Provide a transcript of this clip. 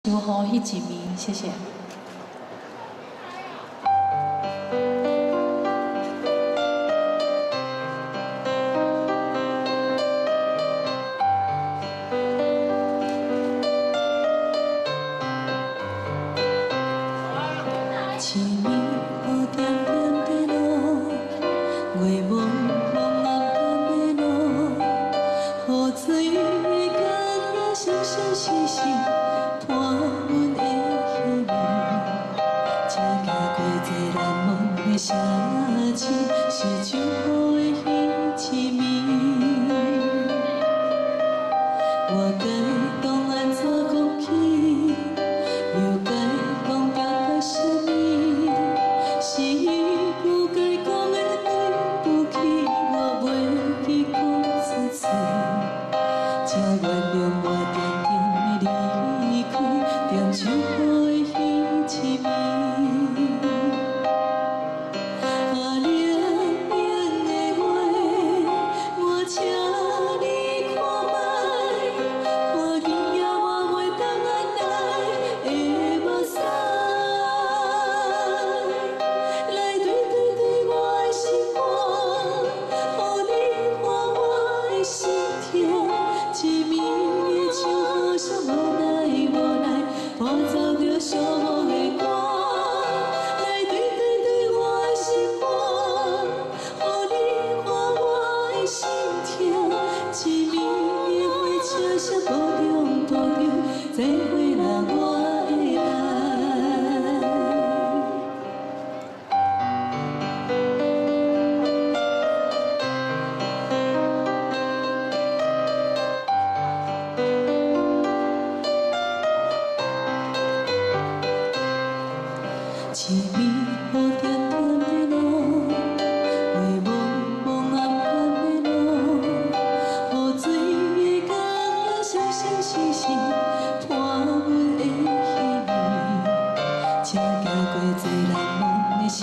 雨彼一暝，謝謝。一暝雨點點在落，月濛濛暗暗的落，雨水的工也潲潲淅淅，伴阮的彼暝。才行過這難忘的城市，是秋雨的彼一暝。我該當按怎講起，又該講感覺啥物？是伊不該講的對不起，我袂記講出嘴。請原諒我靜靜的離開，踮秋雨的彼一暝。啊，冷冷的月，我請你看覓，看見也我袂當按捺的目屎，來對對對我的心肝，予你看我的心痛。一暝的秋雨聲無奈無奈，伴奏著寂寞的歌，來對對對我的心肝，予你看我的心痛。一暝的火車聲無中無中，再會啦我的愛。一暝雨點點在落，月濛濛暗暗的落，雨水的工也潲潲淅淅，伴阮的彼暝。才行過這難忘的城